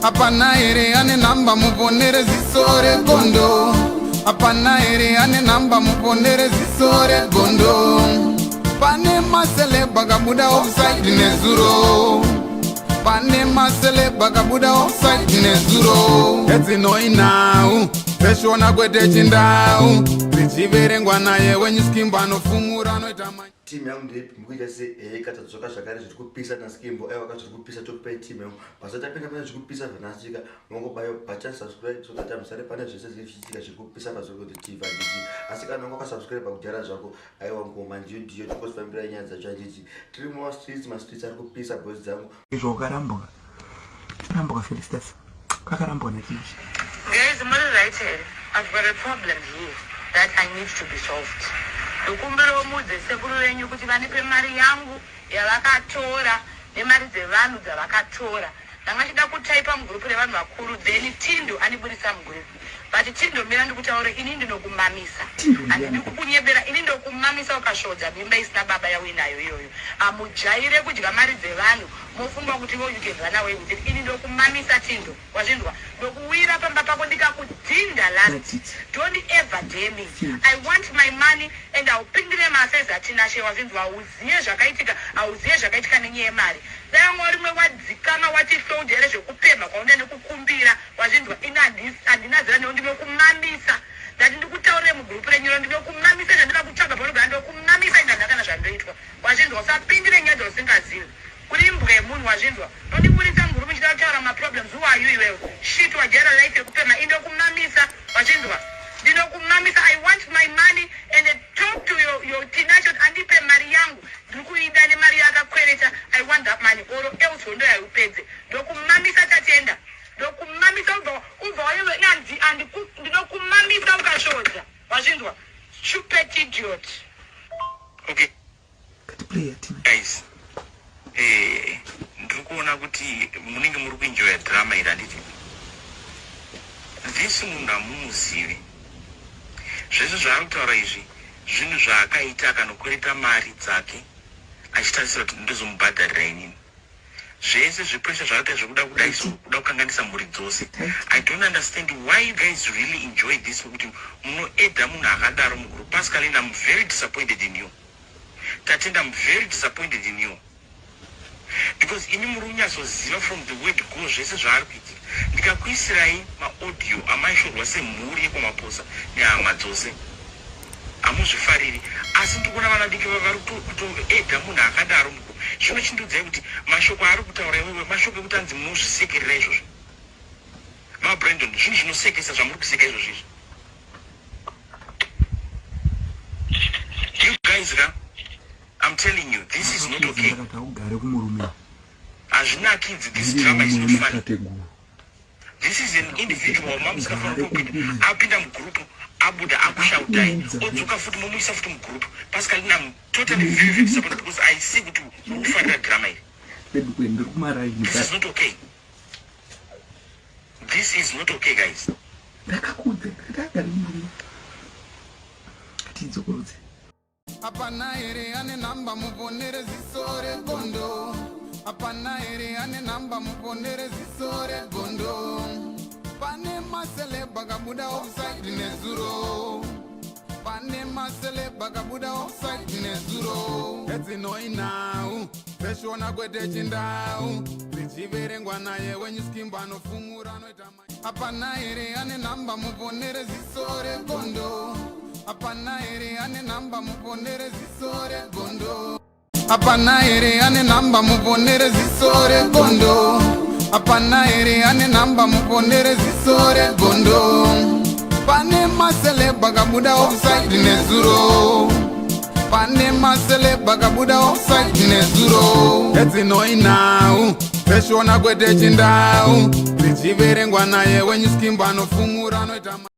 Hapana here ane nhamba muponere ziso regondo? Hapana here ane nhamba muponere ziso regondo? Pane maceleb akabuda offside nezuro. Pane maceleb akabuda offside nezuro. Edzinoi nhau dzeshona kwete chindau dzichiverengwa naye wenyuskimbo anofumura anoita Team yangu ndeipi mukuita se eheka tadzoka zvakare zviri kupisa naskimbo aiwa ka zviri kupisa tokupai team yangu pasati tapinda pane zviri kupisa zvanasika mongobaya button subscribe so that musare pane zvese zviri zvichiitika zviri kupisa pazviri tv handiti asi kana wanga wakasubscribe kudhara zvako aiwa ngoma ndiyo ndiyo tikosifambira nyaya dzacho handiti tiri mumastreets mastreets ari kupisa boys dzangu Izvo wakarambwa. Karambwa Felistas. Kakarambwa naTinashe. Guys, muri right here? I've got a problem here that I need to be solved. Ndokumbirawo muudze sekuru venyu kuti vandipe mari yangu yavakatora nemari dzevanhu dzavakatora. Ndanga ndichida kutaipa mugroup revanhu vakuru then Tindo andiburitsa mugroup. But Tindo mira ndikutaure ini ndinokumamisa. Handidi kukunyebera ini ndokumamisa ukasvodza mimba isina baba yauinayo iyoyo. Hamujaire kudya mari dzevanhu mofunga kuti you can run away with it. Ini ndokumamisa Tindo. Wazvinzwa? Ndokuwira pamba pako ndikakudhinda last. Don't ever dare me. I want my money and haupindire maaffairs aTinashe wazvinzwa? Hauziye zvakaitika, hauziye zvakaitika nenyaya yemari. Dai wanga uri mwe wadzikama wati hlo ujaire zvekupemha kwaunoita nekukumbira. Wazvinzwa? Ini handina zera newe ndinokumamisa. Ndati ndikutaurire mugroup renyu iro ndinokumamisa chandinoda kutsvaga paunogara ndokumamisa ini handina kana zvandoitwa. Wazvinzwa? Usapindire nyaya dzausingazivi. Uri imbwa yemunhu wazvinzwa? Unondiburitsa muroom uchida kutaura maproblems who are you iwewe? Shit wajaira life yekupemha ini ndokumamisa wazvinzwa? Ndinokumamisa I want my money and talk to your, your Tinashe kuti andipe mari yangu ndiri kuida nemari yaakakwereta I want that money or else hondo yaiupedze ndokumamisa Tatenda ndokumamisa ubva ubva waiwe nandi ndinokumamisa ukasvodza wazvinzwa stupid idiot. Okay. Kati play yatina. Guys, eh, ndiri kuona kuti munenge muri kuenjoya drama iri handiti? This munhu hamumuzivi. Zvese zvaari kutaura izvi zvinhu zvaakaita akanokwereta mari dzake achitarisira kuti ndozomubhadharira inini. Zvese zvepressure zvaakaita zvekuda kudai so kuda kukanganisa mhuri dzose. I don't understand why you guys really enjoy this kuti munoedha munhu akadaro mugroup. Pascaline, I'm very disappointed in you. Tatenda, I'm very disappointed in you because imi muri kunyatsoziva from the word go zvese zvaari kuitika. Ndikakuisirai maaudio amaishorwa semhuri yekwaMaposa nehama dzose hamuzvifariri, asi ndiri kuona vana diki vari kutoedha munhu akadaro mukuru. Zvino chindiudzai kuti mashoko aari kutaura iwewe mashoko ekuti anzi munozvisekerera izvozvo maBrandon, zvinhu zvinosekesa zvamuri kuseka izvozvo izvi. You guys ka, I'm telling you, this is not okay. Ugare kumurume. Hazvinakidzi, this drama is not funny. This is an individual mamusikafanira kupinda. Apinda mugroup, abuda akushautai, odzoka futi momuisa futi mugroup. Pascal, I'm totally very, very disappointed because I see kuti uri kufarira drama iri. Ndiri kumaraini. This is not okay. This is not okay guys. Ndakakudza ndakagara murume. Atidzokorodze. Hapana here ane nhamba muponere ziso regondo? Hapana here ane nhamba muponere ziso regondo? Pane maceleb akabuda offside nezuro. Pane maceleb akabuda offside nezuro. Edzinoi nhau dzeshona kwete chindau dzichiverengwa naye wenyuskimbo anofumura anoita Hapana here ane nhamba muponere ziso regondo? Hapana here ane nhamba muponere ziso regondo? Hapana here ane nhamba muponere ziso regondo? Hapana here ane nhamba muponere ziso regondo? Pane maceleb akabuda offside nezuro. Pane maceleb akabuda offside nezuro. Edzinoi nhau dzeshona kwete chindau dzichiverengwa naye wenyuskimbo anofumura anoita.